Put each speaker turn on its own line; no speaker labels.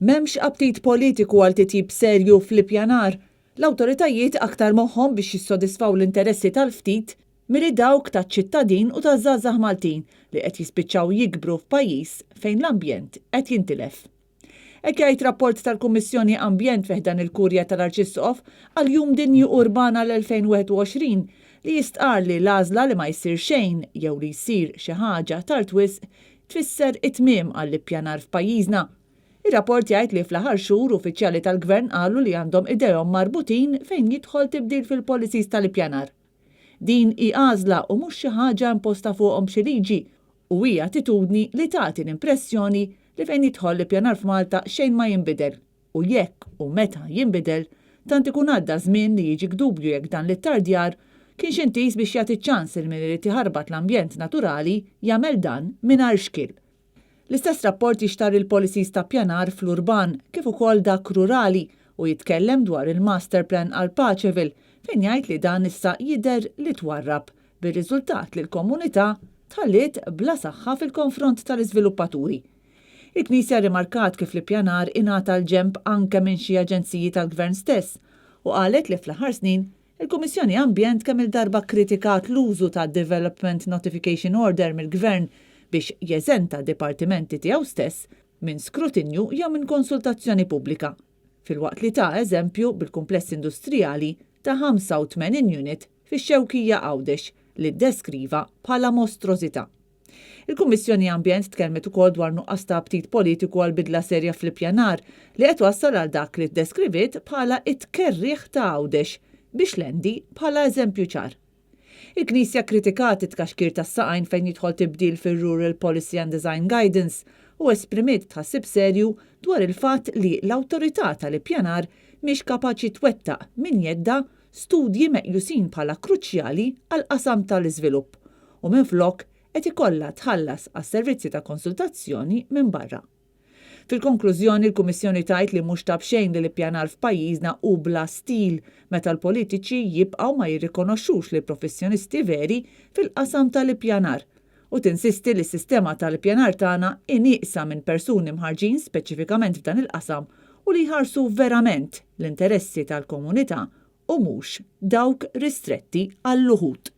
M'hemmx aptit politiku għal titjib serju fl-ippjanar. L-awtoritajiet aktar moħħhom biex jissodisfaw l-interessi tal-ftit milli dawk taċ-ċittadin u taż-żgħażagħ Maltin li qed jispiċċaw jikbru f'pajjiż fejn l-ambjent qed jintilef. Hekk jgħid rapport tal-Kummissjoni Ambjent fi ħdan il-Kurja tal-Arċisqof għall-Jum Dinji Urban għal-2021 li jistqarr li l-għażla li ma jsir xejn jew li jsir xi ħaġa tard wisq tfisser it-tmiem għall-ippjanar f'pajjiżna. Ir-rapport jgħid li fl-aħħar xhur uffiċjali tal-Gvern qalu li għandhom idejhom marbutin fejn jidħol tibdil fil-policies tal-ippjanar. Din hi għażla u mhux xi ħaġa imposta fuqhom b'xi liġi u hi attitudni li tagħti l-impressjoni li fejn jidħol l-ippjanar f'Malta xejn ma jinbidel u jekk u meta jinbidel tant ikun għadda żmien li jiġik dubju jekk dan l-ittardjar kienx intiż biex jagħti ċ-ċans lil min irid iħarbat l-ambjent naturali jagħmel dan mingħajr xkiel. L-istess rapport jixtarr il-policies ta' ppjanar fl-urban kif ukoll dak rurali u jitkellem dwar il-master plan għal Paceville fejn jgħid li dan issa jidher li twarrab bir-riżultat li l-komunità tħalliet bla saħħa fil-konfront tal-iżviluppaturi. Il-Knisja rrimarkat kif l-ippjanar ingħata l-ġenb anke minn xi aġenziji tal-Gvern stess u qalet li fl-aħħar snin Il-Kummissjoni Ambjent kemm-il darba kkritikat l-użu ta' Development Notification Order mill-Gvern biex jeżenta dipartimenti tiegħu stess minn skrutinju jew minn konsultazzjoni pubblika, filwaqt li ta eżempju bil-kumpless industrijali ta' 85 unit fix-Xewkija Għawdex li ddeskriva bħala mostrożità. Il-Kummissjoni Ambjent tkellmet ukoll dwar nuqqas ta' aptit politiku għal bidla serja fl-ippjanar li qed twassal għal dak li ddeskriviet bħala t-tkerrih ta' Għawdex, bix-Xlendi bħala eżempju ċar. Il-Knisja kkritikat it-tkaxkir tas-saqajn fejn jidħol tibdil fir-Rural Policy and Design Guidance u esprimiet tħassib serju dwar il-fatt li l-Awtorità tal-Ippjanar mhix kapaċi twettaq minn jeddha studji meqjusin bħala kruċjali għall-qasam tal-iżvilupp u minflok qed ikollha tħallas għas-servizzi ta' konsultazzjoni minn barra. Fil-konklużjoni l-Kummissjoni tgħid li mhux ta' b'xejn li l-ippjanar f'pajjiżna hu bla stil meta l-politiċi jibqgħu ma jirrikonoxxux lill-professjonisti veri fil-qasam tal-ippjanar u tinsisti li s-sistema tal-ippjanar tagħna hi nieqsa minn persuni mħarrġin speċifikament f'dan il-qasam u li jħarsu verament l-interessi tal-komunità u mhux dawk ristretti għall-uħud.